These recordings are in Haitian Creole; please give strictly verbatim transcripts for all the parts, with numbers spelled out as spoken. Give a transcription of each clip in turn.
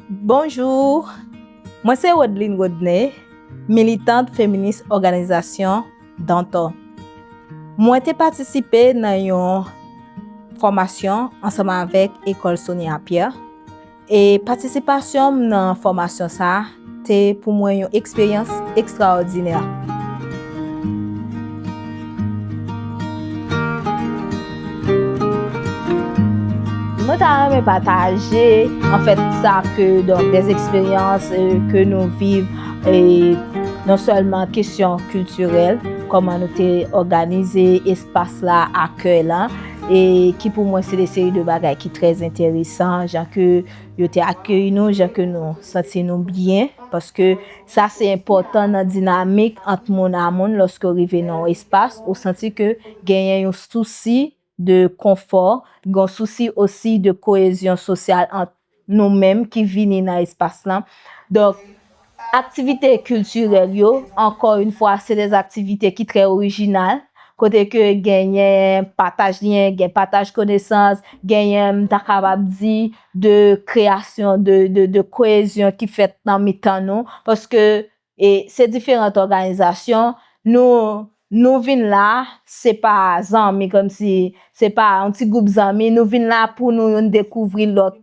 Bonjou, mwen se Rodline Rodney, militant feminis òganizasyon Dantò. Mwen te patisipe nan yon fòmasyon ansanm avèk Ekòl Sonia Pierre. E patisipasyon m nan fòmasyon sa a te pou mwen yon eksperyans ekstraòdinè. Mwen ta renmen pataje, anfèt, sa ke, donk, des expériences, euh, ke nou viv, e non sèlman kesyon kiltirèl, kòman nou te òganize espas la, akèy la, e ki pou mwen se de seri de bagay ki trè enteresan, jan ke yo te akeyi nou, jan ke nou santi nou byen, paske sa se enpòtan nan dinamik ant moun a moun, lòske w rive nan yon espas, ou santi ke genyen yon sousi de konfò, gen yon sousi osi de koyezyon sosyal ant nou menm ki vini nan espas lan. Donk, aktivite kiltirèl yo, ankò yon fwa, se de aktivite ki trè orijinal, kote ke genyen pataj lyen, gen pataj konesans, genyen, m ta kapab di, de kreyasyon, de, de, de koyezyon ki fèt nan mitan nou, paske, e, se diferan òganizasyon, nou, nou vin la, se pa zanmi, kòmsi, se pa yon ti gwoup zanmi, nou vin la pou nou youn dekouvri lòt,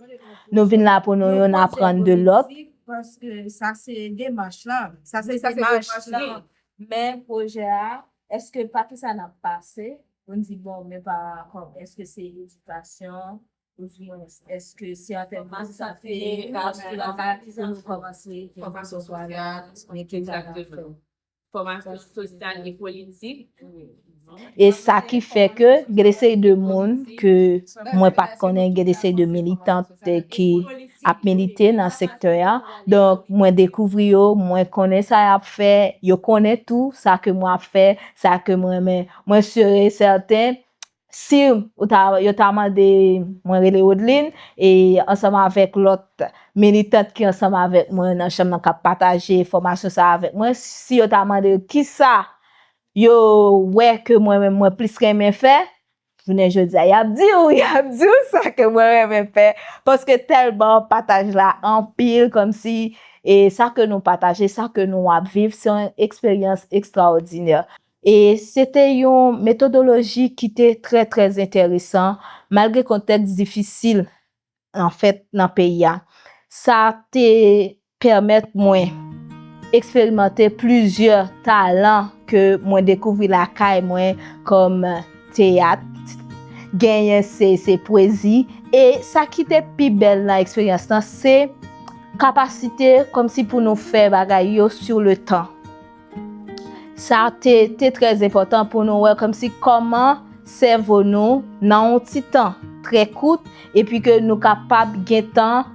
nou vin la pou nou youn aprann de lòt. Paske sa se demach lan, sa se demach lan. Men pwojè a, èske pa tout sa n ap pase, pou n di, bon, men pa kòm, èske se edikasyon, oubyen èske se an tèm de sante, èske la, pou nou kòmanse fòmasyon sosyal, men ki sa n ap fè? Fòmasyon sosyal e politik. E sa ki fè ke gen de seri de moun ke mwen pa t konnen, gen de seri de militant ki ap milite nan sektè a. Donk, mwen dekouvri yo, mwen konnen sa y ap fè, yo konnen tou sa ke mwen ap fè, sa ke mwen renmen. Mwen si e sèten, si ou ta, yo ta mande, mwen rele Rodline, e ansanm avèk lòt militant ki ansanm avèk mwen nan chanm nan k ap pataje fòmasyon sa a avèk mwen, si yo ta mande yo kisa yo wè ke mwen menm mwen plis renmen fè, jounen jodi a, y ap di w, y ap di w sa ke mwen renmen fè, paske tèlman pataj la anpil, kòmsi, e sa ke nou pataje, sa ke nou ap viv, se yon eksperyans ekstraòdinè. E se te yon metodoloji ki te trè, trè enteresan, malgre kontèks difisil, anfèt, nan peyi a. Sa te pèmèt mwen eksperimante plizyè talan ke mwen dekouvri lakay mwen, kòm teyat, genyen se, se pwezi. E sa ki te pi bèl nan eksperyans lan, se kapasite kòmsi pou nou fè bagay yo sur le temps. Sa te, te trè enpòtan pou nou wè kòmsi kòman sèvo nou nan yon ti tan trè kout, epi ke nou kapab gentan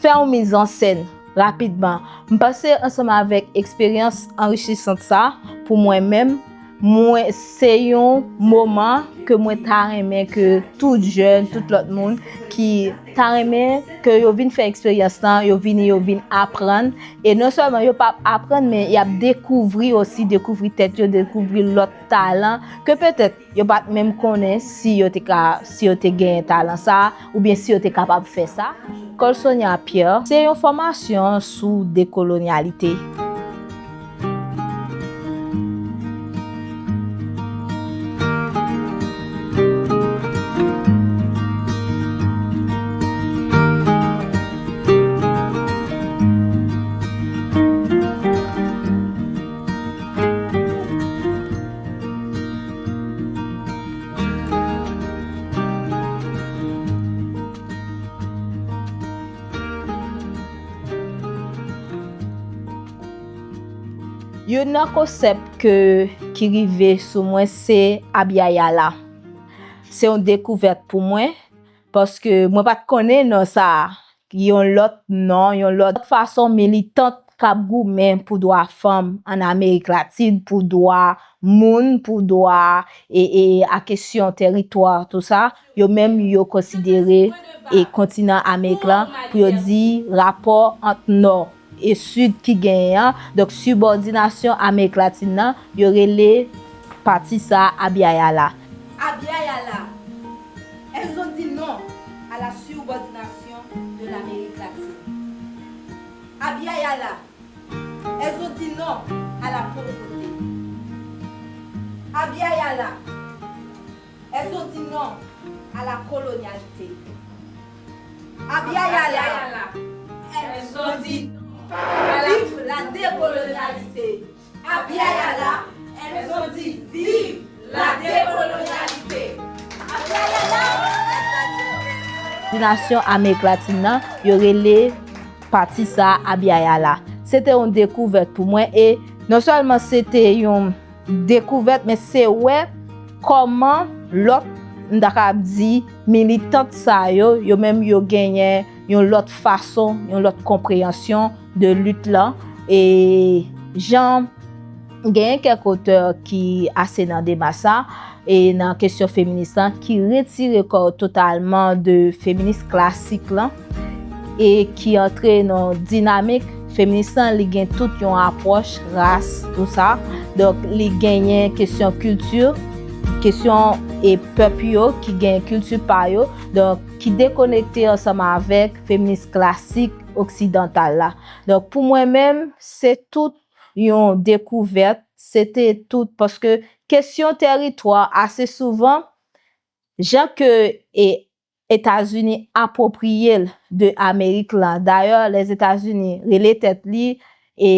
fè yon mizansèn rapidman. M panse ansanm avèk eksperyans anrichisant sa, pou mwen menm, mwen, se yon moman ke mwen ta renmen ke tout jèn, tout lòt moun ki ta renmen ke yo vin fè eksperyans lan, yo vini, yo vin aprann. E non sèlman yo p ap aprann, men y ap dekouvri osi, dekouvri tèt yo, dekouvri lòt talan ke petèt yo pa t menm konnen si yo te ka, si yo te genyen talan sa a, oubyen si yo te kapab fè sa. Colsonia Pierre, se yon fòmasyon sou dekolonyalite. Youn nan konsèp ke, ki rive sou mwen, se Abiayala. Se yon dekouvèt pou mwen, paske mwen pa t konnen non sa a. Yon lòt non, yon lòt fason militant k ap goumen pou dwa fanm ann Amerik Latin, pou dwa moun, pou dwa e, e a kesyon tèritwa, tou sa, yo menm yo konsidere e kontinan Amerik lan pou yo di rapò ant Nò e Sid ki genyen an, donk sibòdinasyon Amerik Latin nan, yo rele pati sa a Abiayala. Abiayala, elles ont dit non à la subordination de l'Amérique latine. Ayala, elles ont dit non à la pauvreté. Abya Yala, elles ont dit non à la colonialité. Abya Yala, elles ont dit non à la, vive la décolonialité. Abya Yala, elles ont dit vive la décolonialité. Abya Yala. Destinasyon Amerik Latin nan, yo rele pati sa a Abya Yala. Se te yon dekouvèt pou mwen e non sèlman se te yon dekouvèt, men se wè kòman lòt, m ta kapab di, militant sa yo, yo menm yo genyen yon lòt fason, yon lòt konpreyansyon de lit lan. E jan genyen kèk otè ki ase nan demach sa, e nan kesyon feminis lan, ki retire kò yo totalman de feminis klasik lan, e ki antre nan dinamik feminis lan, li gen tout yon apwòch ras, tou sa. Donk, li genyen kesyon kilti, kesyon e pèp yo ki gen kilti pa yo, donk, ki dekonekte ansanm avèk feminis klasik oksidantal la. Donk, pou mwen menm, se tout yon dekouvèt, se te tout, paske kesyon tèritwa, ase souvan, jan ke e, Etazini apwopriye l de Amerik lan, dayè, Lèzetazini rele tèt li e,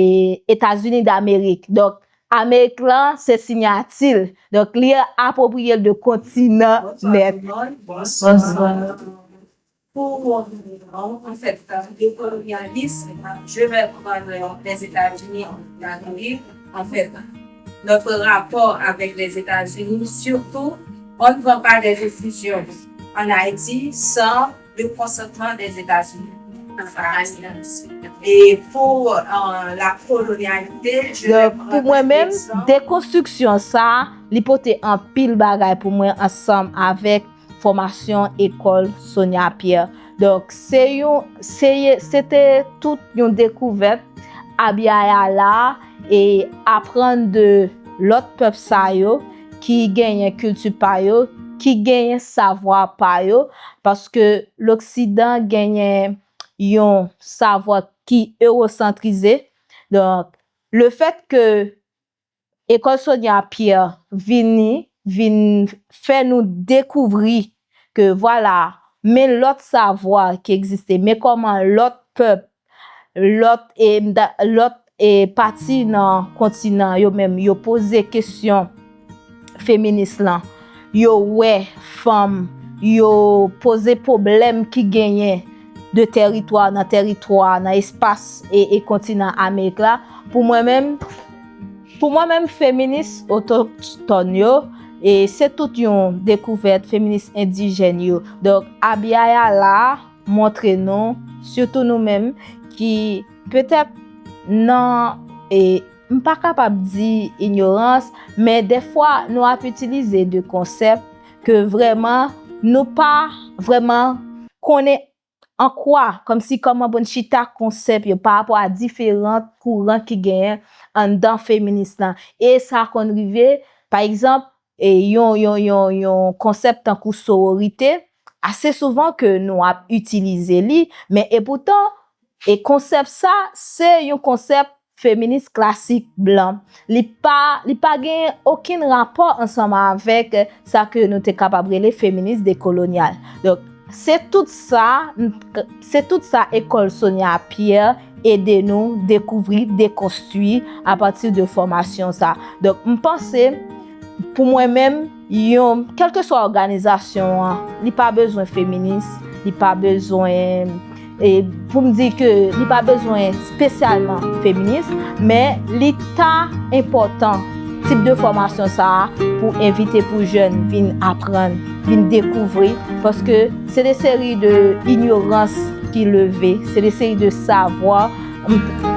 Etazini Damerik. Donk, Amerik lan, se siyati l. Donk, li apwopriye l de kontinan nèt. Bonswa tout le monde. Bonswa. Pour mon opinion, en fait, décolonialisme, je vais prendre les États-Unis en Amérique. En fait, notre rapport avec les États-Unis, surtout, on ne prend pas des décisions en Haïti sans le consentement des États-Unis. Et pour euh, la colonialité, je vais prendre l'exemple. Donk, pou mwen menm, dekonstriksyon sa a, li pote anpil bagay pou mwen ansanm avèk fòmasyon ekòl Sonya Pierre. Donk, se yon, se, se te tout yon dekouvèt Abya Yala e aprann de lòt pèp sa yo ki genyen kilti pa yo, ki genyen savwa pa yo, paske Loksidan genyen yon savwa ki ewosantrize. Donk, lefèt ke Ekòl Sonya Pierre vini, vin fè nou dekouvri ke, vwala, men lòt savwa ki egziste, men kòman lòt pèp, lòt, e, lòt, e, pati nan kontinan yo menm, yo poze kesyon feminis lan. Yo wè fanm, yo poze pwoblèm ki genyen de tèritwa, nan tèritwa, nan espas e, e kontinan Amerik la. Pou mwen menm, pou mwen menm, feminis otoktòn yo, e se tout yon dekouvèt, feminis endijèn yo. Donk, Abya Yala montre nou, sitou nou menm, ki petèt nan, e, m pa kapab di inyorans, men dèfwa nou ap itilize de konsèp ke vrèman nou pa vrèman konnen an kwa, kòmsi kòman pou n chita konsèp yo pa rapò a diferan kouran ki genyen anndan feminis lan. E sa konn rive, pa egzanp, e yon, yon, yon, yon konsèp tankou sororite, ase souvan ke nou ap itilize li, men epoutan, e konsèp sa, se yon konsèp feminis klasik blan. Li pa, li pa gen okenn rapò ansanm avèk sa ke nou te kapab rele feminis dekolonyal. Donk, se tout sa, se tout sa ekòl Sonya Pierre ede nou dekouvri, dekonstwi apati de fòmasyon sa. Donk, m panse, pou mwen menm, yon, kèlkeswa òganizasyon an, li pa bezwen feminis, li pa bezwen, e, pou m di ke li pa bezwen espesyalman feminis, men li ta enpòtan tip de fòmasyon sa a pou envite pou jèn vin aprann, vin dekouvri, paske se de seri de inyorans ki leve, se de seri de savwa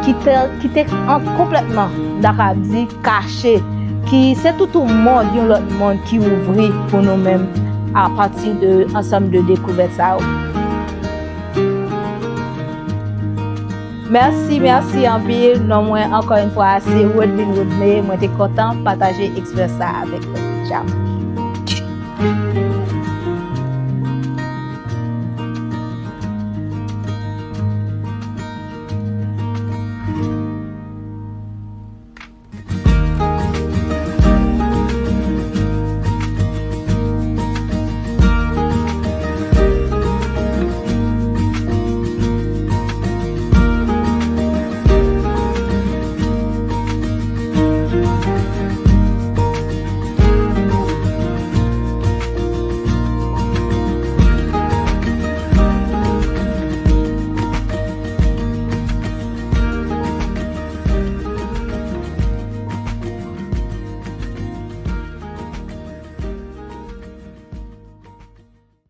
ki te, ki te an, konplètman, m ta ka di, kache, ki se tout yon mond, yon lòt mond ki ouvri pou nou menm apati de ansanm de dekouvèt sa yo. Mèsi, mèsi anpil. Non mwen, ankò yon fwa, se Woodline Woodmay. Mwen te kontan pataje eksperyans sa avèk nou. Ciao.